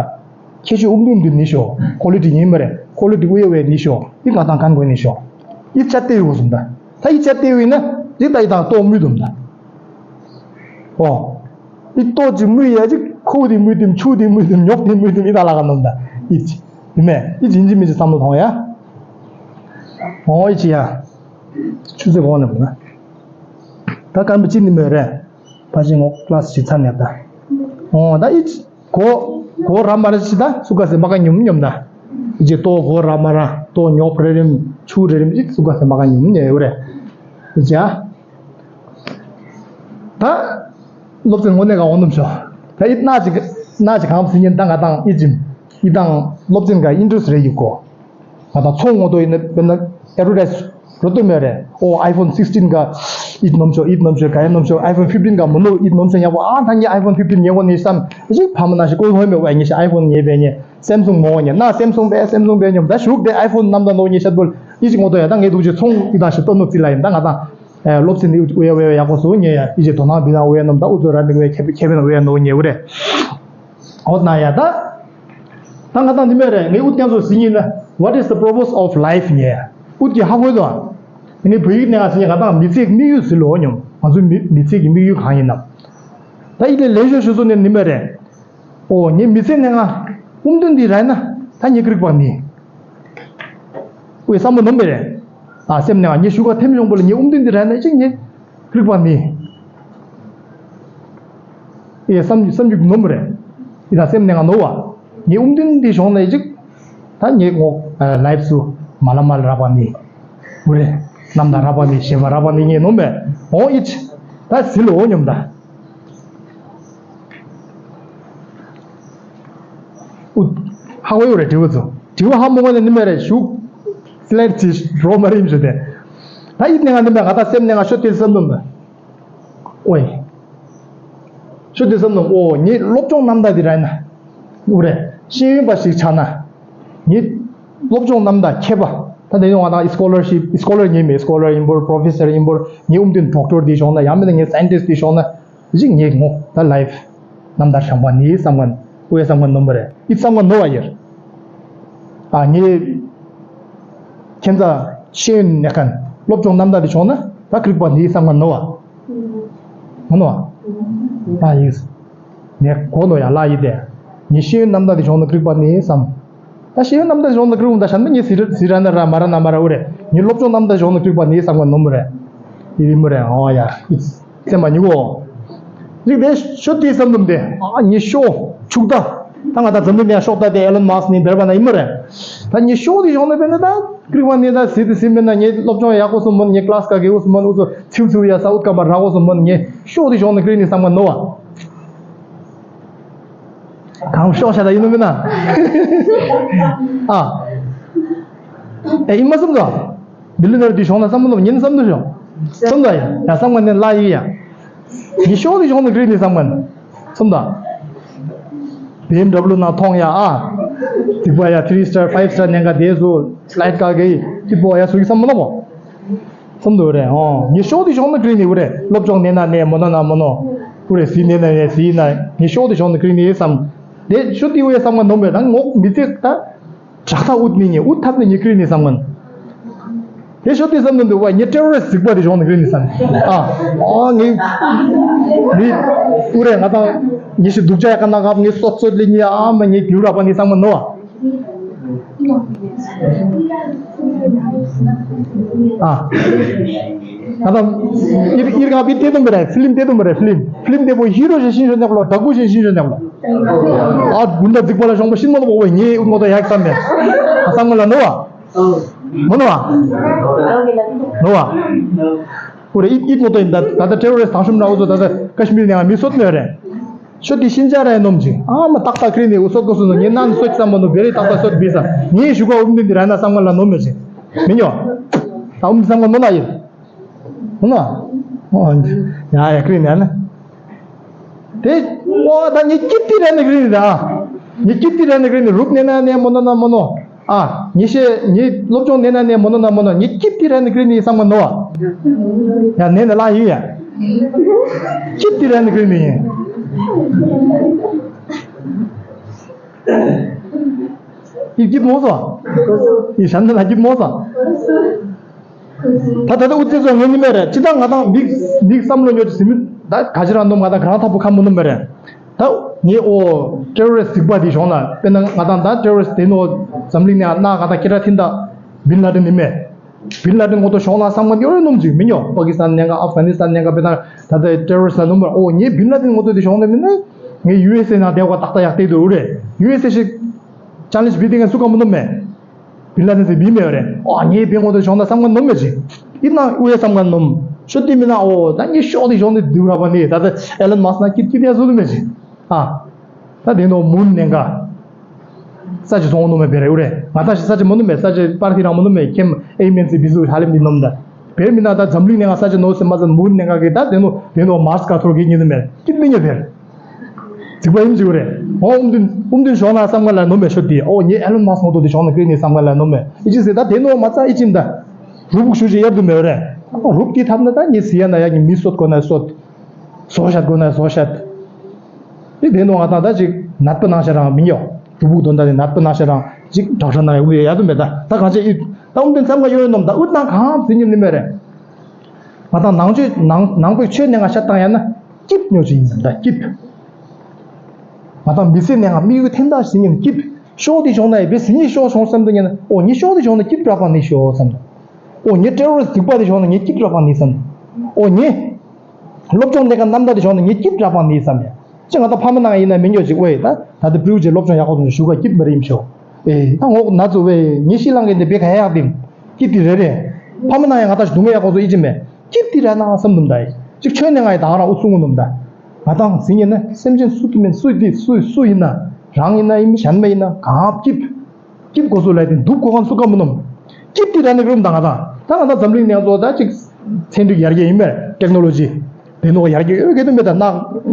ཁྱེད་ཆོས་ཨུམ་དུམ་དུ་ནི་ཤོ། ཁོ་ལི་ཏི་ཉིན་མ་རེ་ཁོ་ལི་ཏི་ཨུ་ཡོ་ཝེ་ནི་ཤོ། ཨི་ང་དང་གང་གོ་ནི་ཤོ། ཨི་ཅ་ཏེ་ཡོ་སུམ་ད། ད་ཨི་ཅ་ཏེ་ཡོ་ན་ཨི་ད་ཨི་དང་ཏོ་མུ་དུམ་ད། ཨོ། ཨི་ཏོ་ཅི་མུ་ཡ་ཅི་ཁུ་དི་མུ་དིམ་ཆུ་དི་མུ་དིམ་ཉོག་དི་མུ་དིམ་ཨི་ད་ལ་ག་ནོམ་ད། ཨི་ཅི། ཨི་མེ། ཨི་ཅི་ཨིན་ཅི་མི་ཅི་བསམ་བློ་ཐོང་ཡ། ཨོ་ཨི་ཅི་ཡ། ཆུ་ཚོད་གོང་ནས་མ་ན། ད་སྐར་མ་གཅིག་ནི་མེད་རེད། ཕ་ཆེ་ངོ་ཀླ་སི་ཞིག་ཚར་ནས་ད། ཨོ་ད་ཨི་ཅི། གོ་གོ་ར་མ་ར་ཅི་ད་སུ་ག་སེ་མ་ག་ཉུམ་ཉུམ་ད། ཨི་ཅི་ཏོ་གོ་ར་མ་ར་ཏོ་ཉོག་རེ་རིམ་ཆུ་རེ་རིམ་ཨི་སུ་ག་སེ་མ་ག་ཉུམ་ཉེ་ཡོ་རེད། ཨི་ཅི་ཡ། ད། སློབ་ཚན་དངོས་གནས་ག་འོང་ནམ་ཤོ། ད་ཨི་ན་ཅི་ན་ཅི་གང་སི་ཉིན་ད་ང་དང་ཨི་ཅིམ་ཨི་དང་སློབ་ཚན་ག་ཨིན་ཊྲེ་སི་རེ་ཡོད་གོ། ང་དང་ཚོང་ངོ་ཏོ་ཡིན་ན་དཔེར་ན་ཨེ་ཌ་ཝར་ཊའི་སི་རོ་ཏོ་མེ་རེ། ཨོ་ཨའི་ཕོན་སིགས་ཊིན་ག་ཨིད་ནོམ་ཤོ་ཨིད་ནོམ་ཤོ་ག་ཡ་ནོམ་ཤོ་ཨའི་ཕོན་ཕིབ་ཊིན་ག་མོ་ནོ་ཨིད་ནོམ་ཤོ་ཉ་པོ་ཨ་ད་ངའི་ཨའི་ཕོན་ཕིབ་ཊིན་ཉེ་གོ་ནི་བསམ་ཨི་ཅིག་ཕ་མ་ན་ཞིག་ཀོ་ཧོ་མེ་ཝའི་ཉེ་ཤ་ཨའི་ཕོན་ཉེ་བེ་ཉེ་སེམ་སུང་མོ་ཉེ་ན་སེམ་སུང་བེ་སེམ་སུང་བེ་ཉོམ་ད་ཞུག་དེ་ཨའི་ཕོན་ནམ་ད་ནོ་ཉེ་ཤ་བོལ་ཨི་ཅིག་ངོ་ཏོ་ཡ་ད་ངའི་དུག་ཅི་ཚོང་ཨི་དང་ཞིག་ཏོ་ནོ་ཙི་ལ་ཡིན་ད་ང་དང་། ཨེ་སློབ་ཚན་ནི་ཨུ་ཡ་ཝེ་ཝེ་ཡག་པོ་བཟོ་ཉེ་ཡ་ཨི་ཅེ་དོ་སྣང་བི་དང་ཝེ་ནོམ་ད་ཨུ་ཚོ་ར་ནི་ཝེ་ཁེ་ཁེ་བེ་ན་ཝེ་ནོ་ཉེ་ཝེ་རེ། ཨོ་ན་ཡ་ད། ད་ང་དང་ནི་མེ་རེ་ངའི་ཨུ་ཏན་ཚོ་ཟི་ཉིན་ན། What is the purpose of life ཉེ་ཡ། ཨུ་ཀྱི་ཧ་གོ་དོ། ངའི་བོད་ཡིག་ནས་ང་ཟི་ཉིན་ང་དང་མི་ཚེ་གི་དམིགས་ཡུལ་ཟི་ལོ་ཉོམ་ང་ཚོའི་མི་མི་ཚེ་གི་དམིགས་ཡུལ་གང་ཡིན་ནམ། ད་ཨི་ལེ་ལེ་ཤོ་ཤོ་ཚོ་ནས་ནི་མེ་རེ། ཨོ་ངའི་མི་ཚེ་ནས་ང་ཨུམ་དོན་འདི་ར་ན་ད་ངའི་ཀྲིག་པ་ནི། ཝེ་བསམ་བློ་ནོམ་པེ་རེད། ཨ་སེམས་ནས་ང་ངའི་ཤུ་ག་ཐེམ་ཡོང་པོ་ལ་ངའི་ཨུམ་དོན་འདི་ར་ན་ཅིག་ངའི་ཀྲིག་པ་ནི། ཨེ་བསམ་བསམ་རྒྱུ་ནོམ་པེ་རེད། ཨི་ད་སེམས་ནས་ང་ནོ་བ། ངའི་ཨུམ་དོན་འདི་བྱུང་ན་ཅིག་ད་ངའི་ངོ་ལའིབ་སུ་མ་ལ་མ་ལ་ར་པ་ནི། ཝེ་རེ། ནམ་ད་ར་པ་ནི་ཞེ་བ་ར་པ་ནི་ངའི་ནོམ་པེ། ཨོ་ཨི་ཅི། ད་ཟི་ལོ་ཉོམ་ད། ཨུ། ཧ་གོ་ཡོད་རེད་དྲི་བ་ཚོ། དྲི་བ་ཧ་མ་གོ་ན་ནི་མེད་རེད་ཞུ། སི་ལེ་ཊི་ཅི་རོ་མ་རིམ་ཞུ་དེ། ད་ཡིད་ནས་ང་ནི་མེད་ང་ད་སེམས་ནས་ང་ཤོད་དེ་བསམ་འདུག་མེད། ཨོའི། ཤོད་དེ་བསམ་འདུག་ཨོ་ངའི་སློབ་སྦྱོང་རྣམ་དག་དེ་ར་ན། ཨུ་རེད། ཤེས་ཡོན་པ་ཞིག་ཆགས་ན། ངའི་སློབ་སྦྱོང་རྣམ་དག་མཁས་པ། ད་དེ་ཡོང་ང་ད་སི་ཀོ་ལར་ཤིབ་སི་ཀོ་ལར་ངའི་མེད་སི་ཀོ་ལར་ཡིན་པོར་པོ་རོ་ཕེ་སར་ཡིན་པོར་ངའི་ཨུམ་དོན་ཌོག་ཊར་དེ་བྱུང་ན་ཡང་མིན་ན་ངའི་སའེན་ཊིསཊ་དེ་བྱུང་ན། གཅིག་ངེས་ངོ་ད་ལའིབ་རྣམ་ཐར་བྱང་པ་ནི་བསམ་ངན་ཨུ་ཡ་བསམ་ངན་ནོམ་པ་རེད་ཨི་བསམ་ངན་ནོ་བ་ཡེར། ཨ་ངེས་ཁྱེད་ཚ་ཤེས་ཡོན་ནས་ཁན་སློབ་སྦྱོང་རྣམ་ཐར་དེ་བྱུང་ན་ད་ཀྲིག་པ་ནི་བསམ་ངན་ནོ་བ། ངན་ནོ་བ། ཨ་ཡིས། ངས་གོ་ནོ་ཡ་ལ་ཡི་དེ། ངེས་ཤེས་ཡོན་རྣམ་ཐར་དེ་བྱུང་ན་ཀྲིག་པ་ནི་བསམ། ད་ཤེས་ཡོན་རྣམ་ཐར་གཞུང་ལ་ཀྲུང་ད་ཤ་ན་ཉི་སི་ར་ན་ར་མ་ར་ན་མ་ར་འུ་རེ། ཉི་སློབ་སྦྱོང་རྣམ་ཐར་གཞུང་ལ་ཀྲིག་པ་ནི་བསམ་ག་ནོམ་རེ། ཡི་རི་མུ་རེ་ཨོ་ཡ། སེམས་པ་ཉི་གོ། རིག་དེ་ཤོ་ཏི་བསམ་དུམ་དེ། ཨ་ཉི་ཤོ་ཕྱུག་ད། ད་ང་ད་འཛམ་བུ་གླིང་ནང་ཤོག་ད་དེ་ཨེ་ལོན་མཱ་སི་ནི་བེར་བ་ན་ཡིན་མ་རེད། ད་ངས་ཤོག་དེ་ཤོག་ན་བེར་ན་ད་ཀྲིག་བ་ནི་ད་སི་དི་སི་མེད་ན་ངས་སློབ་སྦྱོང་ཡག་པོ་སོང་མོན། ངས་ཀླ་སི་ཀ་གི་འུ་སོང་མོན། འུ་ཚོ་ཚིའུ་ཚིའུ་ཡ་ས་འུ་ཀ་མ་རག་གོ་སོང་མོན། ངས་ཤོག་དེ་ཤོག་ན་ཀྲིག་ནི་བསམ་ག་ནོ་བ། གང་ཤོག་ཤ་ད་ཡིན་ནོ་མེད་ན། ཨ། ཨེ་ཡིན་མ་བསམ་ད། མི་ལི་ནར་དེ་ཤོག་ན་བསམ་མ་ནོ་ཉིན་བསམ་ནོ་ཤོག་བསམ་ད་ཡ་ཡ་བསམ་ག་ནི་ལ་ཡི་ཡ། ངས་ཤོག་དེ་ཤོག་ན་ཀྲིག་ནི་བསམ་ག་ནི། སོང་ད། བི་ཨེམ་ཌབ་ལུ་ནང་མཐོང་ཡ་ཨ། རྫིག་པ་ཡ་ཐི་རི་སི་ཊར་ཕའི་བི་སི་ཊར་ཉན་ག་དེ་སུ་སི་ལའི་ཌི་ཀ་གི་ཅི་པོ་ཡ་སུ་གི་བསམ་མ་ལོ་མོ། བསམ་འདུག་རེད། ཨོ་ངས་ཤོག་དེ་ཤོག་ན་ཀྲིན་ནི་འུ་རེད། སློབ་སྦྱོང་ནས་ན་ནས་མོ་ན་ན་མོ་ནོ། འུ་རེད་སི་ནས་ན་ནས་སི་ན། ངས་ཤོག་དེ་ཤོག་ན་ཀྲིན་ནི་བསམ། དེ་ཤོག་དེ་འུ་ཡ་བསམ་ག་ནོམ་རེད། ད་ངོག་མི་ཚེ་ད། དྲག་ཐག་ཨུད་ནི་ངས་ཨུད་ཐབས་ནི་ངས་ཀྲིན་ནི་བསམ་ག་ན། དེ་ཤོ་ཏི་བསམ་མི་འདུག་བ། ངས་ཏྲེ་རོ་རི་སི་ཟིག་པ་དེ་བྱུང་ནས་རིན་ནས་བསམ། ཨ། ཨ་ངས། མི། ཨུ་རེ་ང་དང་། ངས་ཤི་སྡུག་ཅག་ཡ་ཀ་ན་གབ་ངས་སོད་སོད་ལི་ཉི་ཨ་མ་ངས་རྒྱུ་ར་པ་ནས་བསམ་ག་ནོ། ཨ། ང་དང་། ཨིར་ཨིར་ག་པི་ཏེ་དུམ་པ་རེ་ཕི་ལིམ་ཏེ་དུམ་པ་རེ་ཕི་ལིམ་ཕི་ལིམ་ཏེ་པོ་ཧི་རོ་ཞེ་ཤིན་ཞོ་ནེག་ལོ་ཌ་གུ་ཞེ་ཤིན་ཞོ་ནེག་ལོ། ཨ་གུན་ད་ཟིག་པ་ལ་ཤོང་པ་ཤིན་མ་ལོ་པོ་ངས་ཨུ་མོ་ད་ཡག་བསམ་མེད། ཨ་བསམ་ག་ལ་ནོ་བ། མོ་ནོ་བ། ནོ་བ། ཁོ་རེ་ཨིད་ཨིད་མོ་ཏོ་ཡིན་ད་ད་ད་ཏྲེ་རོ་རེ་སྟག་ཤུམ་ར་འུ་ཚོ་ད་ད་ཀ་ཤི་མིར་ནས་ང་མི་སོད་མེད་རེད། ཤོ་ཏི་ཤིན་ཅ་ར་ནོམ་ཅིག་ཨ་མ་ཏག་ཏག་ཁྲིད་ནས་འུ་སོད་གོ་སོ་ནོ་ངས་ནང་སོད་བསམ་མ་ནོ་བེ་རེ་ཏག་ཏག་སོད་བི་ས་ངས་ཞུ་ག་འུམ་དིན་དི་ར་ན་བསམ་ག་ལ་ནོམ་མེད་ཅིག་མི་ཉོ། ད་འུམ་བསམ་ག་ནོ་ན་ཡིན། ཧུ་ན། ཡ་ཡ་ཁྲིད་ནས་ན། དེ། ཨོ་ད་ངས་ཀིབ་ཏི་ར་ནི་ཁྲིད་ནས་ད། ངས་ཀིབ་ཏི་ར་ནི་ཁྲིད་ནས་རུབ་ནས་ན་ནས་མོ་ནོ་ན་མོ་ནོ། ཨ། ངེད་ཤེས་ངེད་སློབ་སྦྱོང་ནས་ན་ནས་མོ་ནོ་ན་མོ་ནོ་ངེད་ཀིབ་ཏི་ར་ནི་ཀྲི་ནི་བསམ་ག་ནོ། ཡ་ནས་ན་ལ་ཡིན་ཡ། ཀིབ་ཏི་ར་ནི་ཀྲི་ནི་ཡིན། ཡིན་ཀིབ་མོ་སོ། ཡིན་ཞན་ན་ལ་ཀིབ་མོ་སོ། ད་ད་ལྟ་ཨུ་ཙི་ཚོ་ངོ་ནི་མེད་རེད། ཅི་ད་ང་དང་མིག་མིག་བསམ་བློ་ཉོ་ཅི་ཟིན་མི་ད་ག་ཅི་རང་ནོམ་ང་དང་ག་རང་ཐག་པོ་ཁ་མོ་ནོམ་མེད་རེད། ད་ངས་ཨོ་ཏྲེ་རོ་རི་སི་ཟིག་པ་དེ་བྱུང་ན་དཔེར་ན་ང་དང་ད་ཏྲེ་རོ་རི་སི་དེ་ནོ་འཛམ་གླིང་ནས་ཨ་ན་ང་དང་སྐད་གྲགས་ཐིན་ད་བིན་ལ་ཏིན་ནི་མེད། བིན་ལ་ཏིན་ངོ་ཏོ་བྱུང་ན་བསམ་ག་ཡོད་རེད་ནོམ་ཅིག་མི་ཉོ། པ་ཀི་སི་ཐན་ནས་ག་ཨབ་གྷ་ནི་སི་ཐན་ནས་ག་དཔེར་ན་ད་ད་ཏྲེ་རོ་རི་སི་ལ་ནོམ་མེད། ཨོ་ངས་བིན་ལ་ཏིན་ངོ་ཏོ་དེ་བྱུང་ན་མིན་ན་ངས་ཡུ་ཨེ་སི་ཨེ་ནང་བསྡད་ག་ཏག་ཏག་ཡག་བལྟས་འདུག་རེད། ཡུ་ཨེ་སི་ཨེ་ཞིག་ཅལ་ལེན་ཇི་བི་དེ་ངས་སུ་ག་མོ་ནོམ་མེད། བིན་ལ་ཏིན་ཟེར་བི་མེད་རེད། ཨོ་ངས་བི་ངོ་ཏོ་བྱུང་ན་བསམ་ག་ནོམ་མེད་ཅིག་ཡིན་ན་ཨུ་ཡ་བསམ་ག་ནོམ། ཤོ་ཏི་མིན་ན་ཨོ་ད་ངས་ཤོག་དེ་བྱུང་ནས་སྡུག་ར་པ་ནི་ད་ལྟ་ཨེ་ལོན་མཱ་སི་ན་ཀིབ་ཀིབ་ཡ་བཟོ་ལུ་མེད་ཅིག་ཨ། ད་དེ་ནོ་མུན་ནས་ག་ས་ཆ་སོང་ནོ་མེད་པེ་རེ་ཨུ་རེ། ང་ད་ཞི་ས་ཆ་མོ་ནོ་མེད། ས་ཆ་པར་ཐི་རང་མོ་ནོ་མེད། ཁེམ་ཨེ་མེན་སི་བི་སུ་ཧ་ལེམ་དི་ནོམ་ད། བེར་མི་ན་ད་འཛམ་གླིང་ནས་ང་ས་ཆ་ནོ་སེ་མ་ཟ་མུན་ནས་ག་གི་ད་དེ་ནོ་དེ་ནོ་མཱ་སི་ཀ་ཐོར་གི་ཉི་ནོ་མེད། ཀིབ་མི་ཉེ་བེར། ཟིག་པ་ཡིན་ཅིག་རེད། ཨོ་ཨུམ་དུན་ཨུམ་དུན་ཞོག་ན་བསམ་ག་ལ་ནོ་མེད་ཤོ་ཏི། ཨོ་ངས་ཨེ་ལོན་མཱ་སི་ངོ་ཏོ་དེ་ཞོག་ན་ཀྲི་ནི་བསམ་ག་ལ་ནོ་མེད། ཨི་ཅི་ཟེ་ད་དེ་ནོ་མ་ཚ་ཨི་ཅིམ་ད། རུ་བུག་ཤུ་ཅི་ཡར་དུ་མེད་རེད། ཨོ་རུབ་ཀྱི་ཐབས་ན་ད་ངས་ཟི་ཡ་ན་ཡ་ངས་མི་སོད་གོ་ན་སོད། ཟོ་ཤད་གོ་ན་ཟོ་ཤད། དེ་དེ་ནོ་ང་ད་ད་ཅིག་ནད་པ་ནང་ཤ་རང་མི་ཡོ། རུ་བུག་དོན་ད་དེ་ནད་པ་ནང་ཤ་རང་ཅིག་དྲག་ཤ་ན་ཡ་ཡ་དུ་མེད་ད། ད་གང་ཅི་ཨི་ད་ཨུམ་དུན་བསམ་ག་ཡོད་ནོམ་ད་ཨུད་ན་གང་ཟི་ཉིམ་ནི་མེད་རེད། ང་དང་ནང་ཆོས་ནང་ནང་པའི་ཆོས་ནས་ང་ཤ་བཏང་ཡ་ན་སྐྱིད་ཉོ་ཅིག་ཡིན་ད་སྐྱིད། ང་དང་མི་ཚེ་ནས་ང་མི་གི་འཐེན་ཐག་ཟིན་ཡིན་སྐྱིད། ཤོག་དེ་བྱུང་ན་ཡི་བེ་ཟིན་ཡིན་ཤོག་བྱུང་བསམ་དུ་ཉན་ན་ཨོ་ངས་ཤོག་དེ་བྱུང་ན་སྐྱིད་རག་པ་ནི་ཤོག་བསམ་དུ། ཨོ་ངས་ཏྲེ་རོ་རི་སི་སྡིག་པ་དེ་བྱུང་ན་ངས་སྐྱིད་རག་པ་ནི་བསམ་དུ། ཨོ་ངས་སློབ་སྦྱོང་ལས་ཀ་རྣམ་དག་དེ་བྱུང་ན་ངས་སྐྱིད་རག་པ་ནི་བསམ་ཡ། ཅི་ང་དང་ཕ་མ་ནང་ཡིན་ན་མི་ཉོ་ཅིག་ཝེ་ད་ད་ལྟ་སྤྲེའུ་ཅིག་སློབ་སྦྱོང་ཡག་པོ་དང་ཞུ་ག་སྐྱིད་མ་རེད་ཡིན་ཤོག་ཨེ་ད་ངོག་ན་ཚོ་ཝེ་ངས་ཤི་ལང་གི་འདི་བེ་ག་ཡག་དེ་སྐྱིད་དེ་རེ་རེ། ཕ་མ་ནང་ཡང་ང་དང་ཞིག་སྡུག་བསྔལ་ཡག་པོ་ཚོ་ཨི་ཅི་མེད། སྐྱིད་དེ་ར་ན་བསམ་དུམ་ད་ཡི། ཅིག་ཆོས་ནས་ང་ཡི་ད་ང་རང་ཨུ་ཚུགས་དུམ་ད། ང་དང་ཟིན་ཡིན་ན་སེམས་ཅན་སུ་དེ་མིན་སུ་དེ་སུ་སུ་ཡིན་ན། རང་ཡིན་ན་ཡིན་གཞན་མ་ཡིན་ན་གང་སྐྱིད། སྐྱིད་གོ་སུ་ལ་དེ་སྡུག་གོ་གང་སུ་ག་མོ་ནོམ། སྐྱིད་དེ་ར་ནི་རུམ་ད་ང་དང་ད་ང་དང་འཛམ་གླིང་ནས་ཚོ་ད་ཅིག་ཚན་རིག་ཡར་རྒྱས་ཡིན་མེད་ཊེག་ནོ་ལོ་ཇི། དེ་ནོ་ཡར་རྒྱས་ཡོད་གེ་དུ་མེད་ད་ན་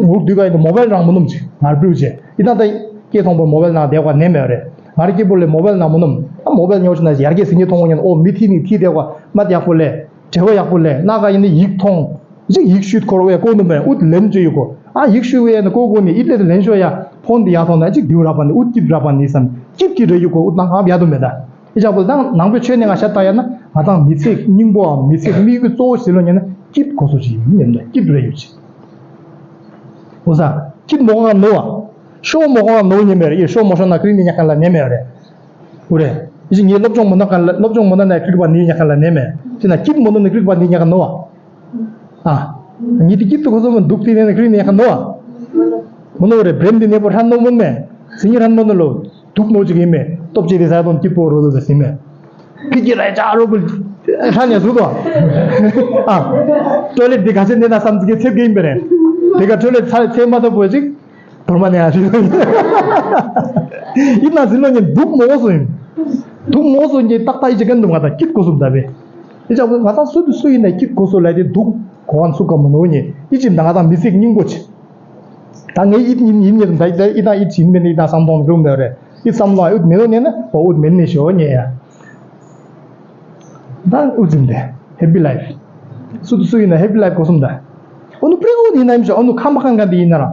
ངུར་དུས་ག་ཡིན་ན་མོ་བལ་རང་མོ་ནོམ་ཅིག་ངར་སྤྲུལ་ཅེ་ཡི་ད་ད་སྐྱེས་ཐོང་པོ་མོ་བལ་ནང་བསྡད་ག་ནས་མེད་རེད། ང་རང་སྐྱིད་པོ་ལས་མོ་བལ་ནང་མོ་ནོམ་ད་མོ་བལ་ཉོ་ཆུ་ན་ཡར་རྒྱས་ཟིན་གྱི་མཐོང་བ་ཉན་ཨོ་མི་ཐི་ནི་ཐི་བསྡད་ག་མ་ཡག་པོ་ལས། བྲེལ་བ་ཡག་པོ་ལས་སྣ་ཁ་ཡིན་ན་ཡིག་མཐོང་། ཅིག་ཡིག་ཤུད་འཁོར་བས་ཀོ་ནུ་མེ་ཨུད་ལེན་ཅོ་ཡུ་ཀོ། ཨ་ཡིག་ཤུད་བས་ན་ཀོ་ཀོ་ནི་ཨི་ཏེ་ལེན་ཤོ་ཡ་ཕོན་དི་ཡ་ཐོང་ན་ཅིག་དིའུ་ར་པ་ནི་ཨུད་ཀིབ་ར་པ་ནི་སམ་ཀིབ་ཀི་རེ་ཡུ་ཀོ་ཨུད་ན་ཧབ་ཡ་དུ་མེ་ད། ཨི་ཅག་པོ་དང་ནང་པའི་ཆོས་ནི་ང་ཤ་ཏ་ཡ་ན་ང་དང་མི་ཚེ་སྙིང་པོའམ་མི་ཚེ་དམིགས་ཡུལ་གཙོ་བོ་ཞིག་ལོ་ཉན་ན་ཀིབ་གོ་སོ་ཅིག་ཡིན་ཉན་ན་ཀིབ་རེ་ཡུ་ཅིག་འོ་ས་ཀིབ་མོ་ག་ནོ་བ། ཤོ་མོ་ག་ནོ་ཉན་མེ་རེ་ཨི་ཤོ་མོ་ཤོ་ན་ཀྲི་ནི་ཉ་ཁན་ལ་ཉན་མེ་རེ། འོ་རེ། ཨི་ཅི་ངའི་སློབ་སྦྱོང་མོ་ན་ཁན་ལ་སློབ་སྦྱོང་མོ་ན་ནས་ཀྲིག་པ་ནི་ཉ་ཁན་ལ་ཉན་མེ། ཅི་ན་ཀིབ་མོ་ནོ་ནི་ཀྲིག་པ་ནི་ཉ་ཁན་ནོ་བ། ཨ། ཉི་ཏི་ཀིབ་ཏུ་ཁོ་ཚོ་མོ་འདུག་ཏི་ནས་ཀྲིག་ནི་ཉ་ཁན་ནོ་བ། མོ་ནོ་རེ་བྲེན་ཏི་ནས་པོ་ཧྲན་ནོ་མོ་ནས། སི་ཉི་རན་མོ་ནོ་ལོ། དུག་མོ་ཅིག་ཡིན་མེད། སྟོབས་ཆེ་དེ་ས་དོན་སྐྱིད་པོ་རོ་རོ་དེ་སི་མེད། ཁི་ཀི་རེ་ཅག་རོ་བུལ། ཧྲ་ཉ་སུ་དོ། ཨ། ཊོ་ལེ་ཊི་དེ་ག་ཚད་ནས་ན་བསམ་ཚིག་གི་ཚེབ་གི་ཡིན་པ་རེད། དེ་ག་ཊོ་ལེ་ཊི་ཚ་ཚེ་མ་ཐོབ་པོ་ཅིག་བོར་མ་ནས་ཨ་ཞིག་ཡིན་ན་ཟིན་ལོ་ཉན་དུག་མོ་སོ་ཡིན། དུག་མོ་སོ་ཉན་ཏག་ཏག་ཡི་ཅི་གན་དུ་ང་ད་སྐྱིད་གོ་སུམ་ད་བེ། ཡི་ཅག་ང་ད་སུ་དུ་སུ་ཡིན་ན་སྐྱིད་གོ་སོ་ལ་དེ་དུག་གོ་བ་སུ་ག་མོ་ནོ་ཉན་ཡི་ཅི་ད་ང་ད་མི་ཚིག་སྙིང་པོ་ཆེ། ད་ངའི་ཡིད་ཉིན་ཡིན་ཉིན་ད་ཡི་ད་ཡི་ད་ཡིད་ཡིན་མིན་ཡི་ད་བསམ་གཏོང་རུ་མེད་རེད། ཡིད་བསམ་ལ་ཡིད་མེད་ནོ་ཉན་ན་ཨོ་ཡིད་མེད་ནི་ཞོ་ཉན་ཡ། ད་ཨུ་ཛིན་དེ་ཧེ་པི་ལའིཕ། སུ་དུ་སུ་ཡིན་ན་ཧེ་པི་ལའིཕ་གོ་སོང་ད། ཨོ་ནུ་པྲེ་ཨོ་ནི་ན་ཡིན་ཞོ་ཨོ་ནུ་ཁམ་པ་ཁང་ག་འདི་ཡིན་ན་ར།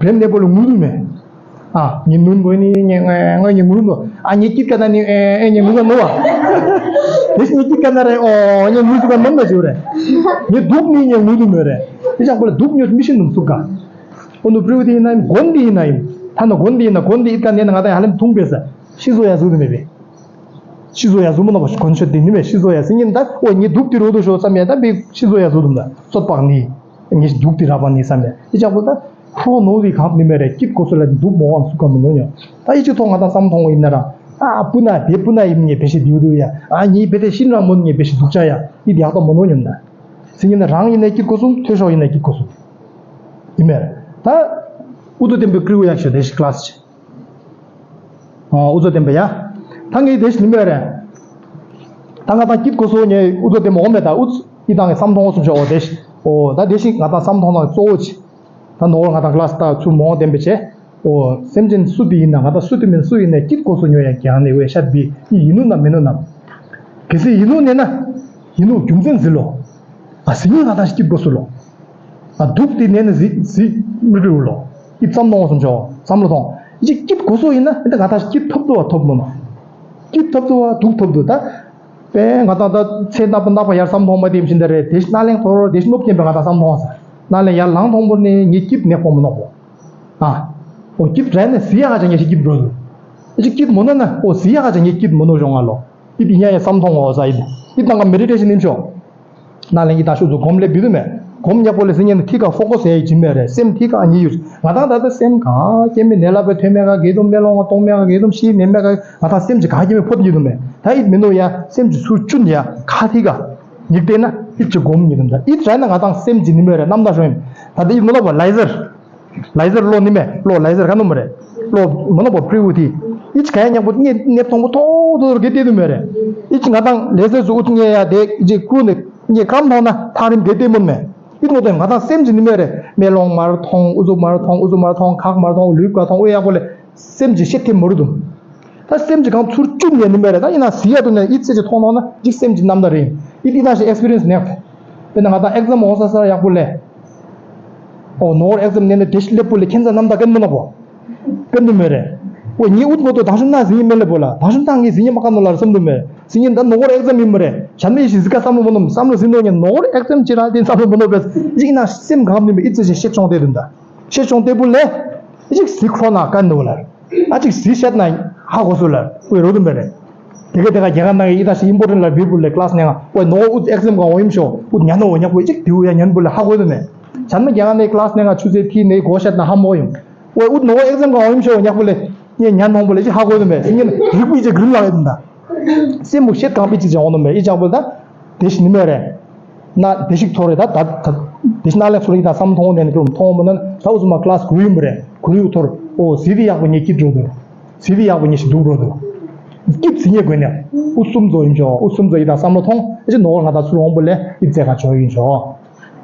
བྲེམ་ནེ་པོ་ལ་ངུ་དུ་མེ། ཨ་ཉི་ནུན་གོ་ནི་ཉེ་ངོ་ཉེ་ངུ་ནོ། ཨ་ཉེ་སྐྱིད་ཀ་ད་ནི་ཨེ་ཉེ་ངུ་ག་ནོ་བ། དེ་ཤི་ཉེ་སྐྱིད་ཀ་ན་རེ་ཨོ་ཉེ་ངུ་སུ་ག་མང་ད་ཞོ་རེ། ཉེ་དུག་ནི་ཉེ་ངུ་དུ་མེ་རེ། དེ་ཅང་པོ་ལ་དུག་ཉོ་མི་ཤི་ནུམ་སུ་ག་ཨོ་ནུ་པྲེ་ཨོ་དེ་ཡིན་ན་ཡིན་གོན་དེ་ཡིན་ན་ཡིན། ཐ་ན་གོན་དེ་ཡིན་ན་གོན་དེ་ཡིན་ཀ་ནས་ན་ང་ད་ཡ་ལེམ་ཐུང་པེ་ས། ཤི་བཟོ་ཡ་བཟོ་དུ་མེད་པས། ཤི་བཟོ་ཡ་བཟོ་མོ་ན་བ་གོན་ཆོད་དེ་ནི་མེད་ཤི་བཟོ་ཡ་སི་ཉིན་ད་ཨོ་ཉི་དུག་དེ་རོ་དུ་ཤོ་བསམ་ཡ་ད་བི་ཤི་བཟོ་ཡ་བཟོ་དུ་མ་ད་སོད་པག་ནི་ཉི་དུག་དེ་ར་པ་ནི་བསམ་ཡ་ཨི་ཅག་པོ་ད་ཁོ་ནོ་བི་གང་མི་མེད་རེ་སྐྱིད་གོ་སོ་ལ་དུག་མོ་བ་སུ་ག་མི་ནོ་ཉོ་ད་ཨི་ཅི་ཐོག་ང་ད་བསམ་མཐོང་བ་ཡིན་ན་ར་ཨ་སྤུ་ན་དེ་སྤུ་ན་ཡིན་ཉེ་བེ་ཤི་དེ་བུ་དུ་ཡ་ཨ་ཉི་བེ་དེ་ཤིན་ར་མོ་ཉེ་བེ་ཤི་དུག་ཅག་ཡ་ཨི་དེ་ཡག་ཏོ་མོ་ནོ་ཉོ་ད་སི་ཉིན་ད་རང་ཡིན་ན་སྐྱིད་གོ་སོ་ཐོས་ཤོག་ཡིན་ན་སྐྱིད་གོ་སོ་ཡིན་མེད་ར་ད་ཨུ་དུ་དེམ་བི་ཀྲི་བུ་ཡག་ཤོ་དེ་ཤི་ཀ་ལ་སི་ཆེ། ཨོ་ཨུ་ཚོ་བསྟན་པ་ཡ། ད་ངའི་དེ་ཞིག་ནི་མེད་རེད། ད་ང་ད་སྐྱིད་གོ་སོ་ངའི་ཨུ་ཚོ་བསྟན་པ་འོ་མེད་ད་ཨུ་ཚོ་ཡི་ད་ངའི་བསམ་མཐོང་འོ་སུམ་ཤོག་ཨོ་དེ་ཞིག་ཨོ་ད་དེ་ཞིག་ང་ད་བསམ་མཐོང་ན་གཙོ་བོ་ཆེ། ད་ནོར་ང་ད་ཀླ་སི་ད་ཚུ་མོ་བསྟན་པ་ཆེ། ཨོ་སེམས་ཅན་སུ་དེ་ཡིན་ན་ང་ད་སུ་དེ་མིན་སུ་ཡིན་ན་སྐྱིད་གོ་སོ་ཉོ་ཡ་གྱང་ནས་ཝེ་ཤད་བི་ཡི་ཡིན་ནུ་ན་མིན་ནུ་ན། གལ་སྲིད་ཡིན་ནུ་ནས་ན། ཡིན་ནུ་རྒྱུ་མཚན་ཟིན་ལོ། ཨ་སི་ཉིན་ང་ད་སྐྱིད་གོ་སོ་ལོ། ཨ་དུག་དེ་ནས་ནི་གཟིགས་གཟིགས་མི་འགྲོ་ལོ། ཡིད་བསམ་མཐོང་སོང་ཆོག་བསམ་བློ་ཐོང་། ཡིད་སྐྱིད་གོ་སོ་ཡིན་ན་འདི་ང་ད་སྐྱིད་ཐོབ་ཏུ་བ་ཐོབ་མོ་ནོ། སྐྱིད་ཐོབ་ཏུ་བ་དུག་ཐོབ་ཏུ་ད། པས་ང་ད་ད་ཚེ་ནག་པ་ནག་པ་ཡར་བསམ་མཐོང་མ་དེ་བཞིན་ད་རེད་དེ་ན་ལེང་ཐོ་རོ་དེ་ནོབ་ཀྱིན་པ་ང་ད་བསམ་མཐོང་ས། ན་ལེང་ཡར་ལང་ཐོང་པོ་ནི་ངའི་སྐྱིད་ནེ་ཁོ་མོ་ནོ་གོ། ཨ། ཨོ་སྐྱིད་རེད་ནི་སི་ཡ་ག་ཅང་ངའི་སྐྱིད་འགྲོ་དུ། ཨ་ཅིག་སྐྱིད་མོ་ནོ་ན་ཨོ་སི་ཡ་ག་ཅང་ངའི་སྐྱིད་མོ་ནོ་ཞོང་ང་ལོ། ཡིད་ཡ་ཡ་བསམ་མཐོང་འོ་ས་ཡིད་ཡིད་ནང་ག་མེ་ཌི་ཊེ་ཤན་ཡིན་ཆོག་ན་ལེན་གྱི་ད་ཤུ་ཚོ་སྒོམ་ལེབ་བི་དུ་མེད། སྒོམ་ཉག་པོ་ལེ་སི་ཉན་ཐི་ཀ་ཕོ་ཀོ་སི་ཡ་ཡི་ཇི་མེད་རེད་སེམས་ཐི་ཀ་ཉི་ཡུར། ང་དང་ད་ལྟ་སེམས་གང་སྐྱེ་མེད་ནད་ལ་བའི་ཐོན་མེད་ག་གེ་དུམ་མེ་ལོང་ག་གཏོང་མེད་ག་གེ་དུམ་ཤི་ནེ་མེད་ག་ང་དང་སེམས་ཀྱི་གང་སྐྱེ་མེད་ཕོ་ཐི་ཡི་དུ་མེད། ད་ཡིད་མེ་ནོ་ཡ་སེམས་ཀྱི་ཚུར་ཅུན་ཡ་ཁ་ཐི་ཀ་ཉིག་ཏེ་ན་ཡིད་ཀྱི་སྒོམ་ཉི་དུམ་ད་ཡིད་ར་ན་ང་དང་སེམས་ཀྱི་ནི་མེད་རེད་རྣམ་དག་ཤོང་ཡིན། ད་ལྟ་ཡིད་མེ་ལོ་བ་ལའི་ཟར། ལའི་ཟར་ལོ་ནི་མེ་ལོ་ལའི་ཟར་ག་ནོ་མ་རེད། ལོ་མ་ནོ་བ་པྲི་ཝུ་ཐི། ཡིད་ཀྱི་ག་ཡ་ཉག་པོ་ནེ་ནེ་ཐོང་པོ་ཐོ་ཐོ་གེ་ཏེ་དུ་མེ་རེད། ཡིད་ཀྱི་ང་དང་ལའི་ཟར་ཚུ་ཨུ་ཐི་ཉེ་ཡ་དེ་ཡིད་ཀྱི་ཀུ་ནེ་ཉེ་ཀམ་ཐོང་ན་ཐང་རིམ་གེ་ཏེ་མོ་མེ། ཡིད་ནོ་དེ་ང་དང་སེམས་ཀྱི་ནི་མེ་རེད་མེ་ལོང་མར་ཐོང་ཨུ་ཚུ་མར་ཐོང་ཨུ་ཚུ་མར་ཐོང་ཁག་མར་ཐོང་ལུས་ཀ་ཐོང་ཨུ་ཡག་པོ་ལེ། སེམས་ཀྱི་ཤེད་ཐེབས་མོ་རུ་དུ། ད་སེམས་ཀྱི་གང་ཚུར་བཅུག་ནས་ནི་མེད་རེད་ད་ཡིན་ན་ཟི་ཡ་དུ་ནས་ཡིད་ཚེ་ཀྱི་མཐོང་ནོ་ན་འཇིག་སེམས་ཀྱི་རྣམ་ཐར་རེད། ཡིད་ཡིད་ན་ཞིག་ཨེག་སི་པི་རི་ཡན་སི་ནས། དཔེར་ན་ང་དང་ཨེག་ཛམ་འོང་ས་ས་ཡག་པོ་ལས། ཨོ་ནོར་ཨེག་ཛམ་ནས་ནི་དེ་ཤི་ལེབ་པོ་ལས་ཁྱེད་ཚ་རྣམ་ཐར་ཀན་མི་ནོ་བོ། ཀན་དུ་མེད་རེད། ཨོ་ཉི་ཨུད་མོ་ཏོ་ད་ཤུ་ན་ཟི་ཡིན་མེད་ལེ་བོ་ལ་ད་ཤུ་ན་ངའི་ཟི་ཡིན་མ་ཀ་ནོ་ལ་བསམ་དུ་མེད། ཟི་ཡིན་ད་ནོར་ཨེག་ཛམ་ཡིན་མ་རེད། བྱ་མི་ཞིག་ཟི་ཀ་བསམ་བློ་མི་ནོ་བསམ་བློ་ཟིན་ནོ་ཉན་ནོར་ཨེག་ཛམ་ཅི་ར་དེ་བསམ་བློ་མི་ནོ་བས་ཡིག་ན་སེམས་གང་མི་མེད་ཨི་ཙི་ཞིག་ཤེད་ཆུང་དེ་དུ་འདའ། ཤེད་ཆུང་དེ་བུ་ལས། ཡིག་ཟི་ཁྲོ་ན་ཀན་དུ་ལ། ཨ་ཅིག་ཟི་ཤད་ན་ཧ་གོ་སུ་ལ་ཝེ་རོ་དུ་མེ་རེད། དེ་ག་དེ་ག་རྒྱ་གར་ནང་གི་ཡི་ད་ཤི་ཨིམ་པོར་ཊན་ལ་བིར་བུ་ལེ་ཀླ་སི་ནས་ང་ཝེ་ནོ་ཨུད་ཨེག་ཛམ་ག་འོ་ཡིམ་ཤོ་ཨུད་ཉ་ནོ་འོ་ཉག་པོ་ཨི་ཅིག་དེ་བུ་ཡ་ཉན་བུ་ལེ་ཧ་གོ་དུ་མེ། བྱམས་ན་རྒྱ་གར་ནས་ཀླ་སི་ནས་ང་ཆུ་ཚོད་ཐི་ནས་གོ་ཤད་ན་ཧ་མོ་ཡོང་། ཝེ་ཨུད་ནོ་ཨེག་ཛམ་ག་འོ་ཡིམ་ཤོ་ཉག་པོ་ལེ་ཉེ་ཉན་མོང་པོ་ལེ་ཅི་ཧ་གོ་དུ་མེ་སི་ཉན་རིག་པུ་ཨི་ཅིག་གྲིམ་ལ་ཨེ་དུ་འདའ། སེམས་མུ་ཤེད་གང་པི་ཅིག་ཅང་འོ་ནོ་མེ་ཨི་ཅག་པོ་ད། དེ་ཤི་ནི་མེ་རེད། ན་དེ་ཤིག་ཐོ་རེད་ད་ད་ད་དེ་ཤི་ན་ལེགས་སོ་རིག་དང་བསམ་མཐོང་ནས་ནི་ཀྲུམ་མཐོང་མོ་ན་ད་འུ་ཚོ་མ་ཀླ་སི་གུ་ཡུམ་རེད་གུ་ཡུ་ཐོར་ཨོ་ཟི་དི་ཡག་པོ་ཉེ་སྐྱིད་འགྲོ་འདུག་ཟི་དི་ཡག་པོ་ཉེ་ཤི་འདུག་འགྲོ་འདུག་སྐྱིད་ཟི་ཉེ་དགོས་ནས་འུ་གསུམ་ཚོ་ཡིན་ཆོག་འུ་གསུམ་ཚོ་ཡི་དང་བསམ་བློ་ཐོང་ཨེ་ཅི་ནོར་ང་ད་ཚུར་འོང་པོ་ལས་ཡིད་ཚད་ག་ཆོག་ཡིན་ཆོག